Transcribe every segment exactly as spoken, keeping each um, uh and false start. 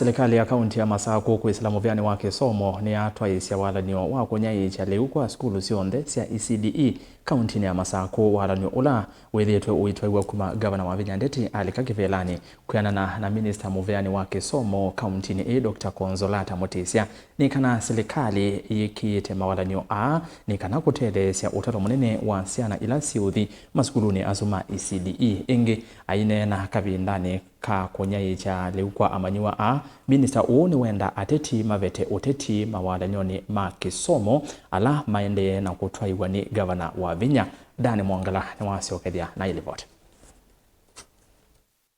Silikalĩ ya kaunti ya Masakũ kwĩsĩla mũvĩanĩ wa kĩsomo nĩyatwaĩĩsya walan'yo wa kũnyaĩĩkya lĩu kwa sukulu syonthe sya E C D E kauntinĩ ya Masakũ, walan'yo ũla wĩthĩĩtwe ũitwaiwa kuma Ngavana Wavinya Ndeti alika kĩvĩlanĩ. Kwĩanana na minista mũvĩanĩ wa kĩsomo kauntinĩ ĩĩ, Doctor Consolata Mũtĩsya, nĩ kana silikalĩ yĩkĩĩte mawalan'yo aa nĩ kana kũtetheesya ũtalo mũnene wa syana ila syĩũthi masukulunĩ asu ma E C D E. Ĩngĩ, aineena kavindanĩ ka kũnyaĩĩkya lĩu kwa amanyĩw'a aa, minista ũũ nĩwenda ateti mavete ũteti mawalan'yonĩ ma kĩsomo ala maendee na kũtwaĩw'a nĩ Ngavana Wavinya. Dan Mwongela nĩwasyokethya naĩ livoti.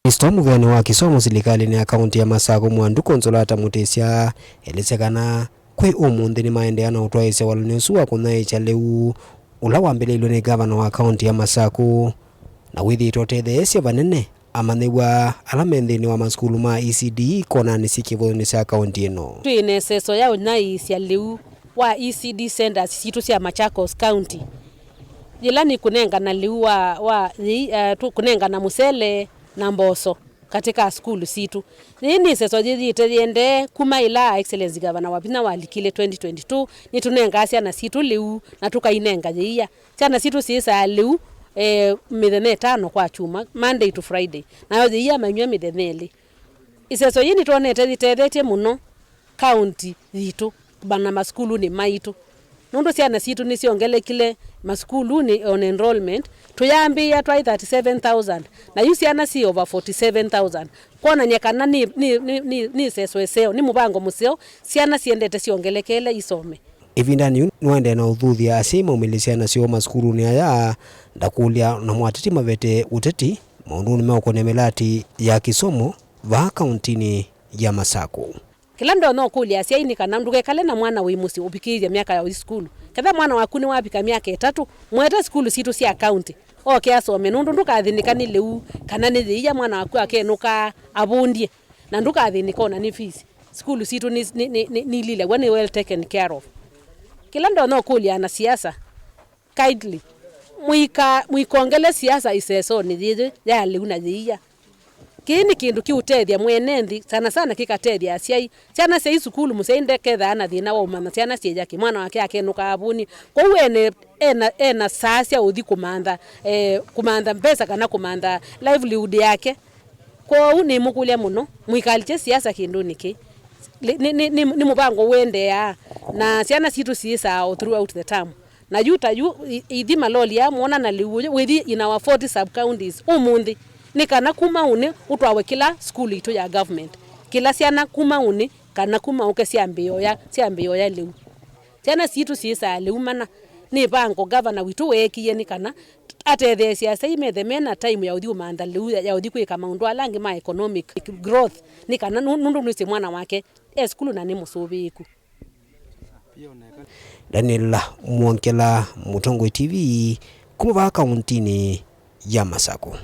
Minista mũvĩanĩ wa kĩsomo silikalĩnĩ ya kaunti ya Masakũ Mwandu Consolata Mũtĩsya elĩsye kana kwĩ ũmũnthĩ nĩmaendeea na ũtwaĩĩsya walan'yo ũsu wa kũnyaĩĩkya lĩu ũla wambĩlĩilw'e nĩ ngavana wa kaunti ya Masakũ, na wĩthĩĩtwe ũtetheesya vanene amanyĩw'a ala me nthĩnĩ wa masukulu ma E C D E konanĩ syĩ kĩvũthonĩ sya kaunti ĩno. Twĩ na ĩseso ya ũnyaĩĩsya lĩu wa E C D centers sitũ sya Machakos County, yĩla nĩ kũnengana lĩu wa, wa yĩi, eh, tũ-, kũnengana mũsele na mboso katika sukulu sitũ. Yĩĩ nĩ ĩseso yĩthĩĩte yĩendee kuma ĩla Excellency Governor Wavinya walikile twenty twenty-two, nĩtũnengaa syana sitũ lĩu na tũkainenga yĩia. Syana sitũ syĩsaa lĩu, eh, mĩthenya ĩtano kwa kyumwa, Monday to Friday, nayo yĩia mainyw'a mĩthenya ĩlĩ. Ĩseso yĩĩ nĩtwonete yĩtethetye mũno kaunti yitũ na masukulunĩ maitũ, nũndũ syana sitũ nĩsyongelekile masukulunĩ on enrollment. Tũyambĩĩa twaĩ thirty-seven thousand, na yu syana syĩ over forty-seven thousand, kwonany'a kana nĩ, nĩ, nĩ, nĩ, nĩ ĩseso ĩseo, nĩ mũvango mũseo, syana syendete syongelekele isome. Ĩvindanĩ yu nĩwaendee na ũthuthya asyai maumĩlye syana syoo masukulunĩ aya, ndakũlya namo ateti mavete ũteti maũndũnĩ meũkonea mĩlatĩ ya kĩsomo vaa kauntinĩ ya Masakũ. Kĩla ndonya ũkũlya asyai nĩ kana ndũkekale na mwana wĩ mũsyĩ ũvikĩĩthya myaka ya ũthi sukulu. Ketha mwana waku nĩwavika myaka ĩtatũ, mũete sukulu sitũ sya kaunti oke asome, nũndũ ndũkathĩnĩka nĩ lĩu kana nĩ yĩia, mwana waku akenũkaa avũndie, na ndũkathĩnĩka ona nĩ fees. Sukulu sitũ nĩ, nĩ, nĩ, nĩ, nĩililaw'a, nĩ well taken care of. Kĩla ndonya ũkũlya anasiasa, kindly, mũika-, mũikongele siasa ĩsesonĩ yĩĩ ya lĩu na yĩia. Kĩĩ nĩ kĩndũ kĩũtethya mwene nthĩ, sana sana kĩkatethya asyai. Syana syai sukulu, mũsyai ndekethaa na thĩna wa ũmanya syana syĩ yake, mwana wake akenũka avũnie. Kwoou ene, ena, ena saa sya ũthi kũmantha, eh, kũmantha mbesa kana kũmantha livelihood yake. Kwoou nĩmũkũlya mũno, mũikalikye siasa kĩndũnĩ kĩĩ. Nĩ, nĩ, nĩ, nĩ, nĩ mũvango ũendeeaa, na syana sitũ syĩsaa o throughout the term. Na yu ta yu, i-, ithi maloli aa mwona na lĩu ũyũ wĩthi in our forty sub counties ũmũnthĩ, nĩ kana kuma ũnĩ ũtwawe kĩla sukulu itũ ya government, kĩla syana kuma ũnĩ kana kuma ũke syambĩĩa ũya, syambĩĩa ũya lĩu. Syana sitũ syĩsaa lĩu mana. Nĩ ĩvango gavana witũ weekie nĩ kana atetheesye asyai methe mena time ya ũthi ũmantha lĩu ya, ya ũthi kwĩka maũndũ ala angĩ ma economic growth, nĩ kana nũ-, nũndũ nĩsĩ mwana wake e sukulu na nĩ mũsũvĩĩku. Daniel Mwongela, Mũtongoi T V, kuma vaa kauntinĩ ya Masakũ.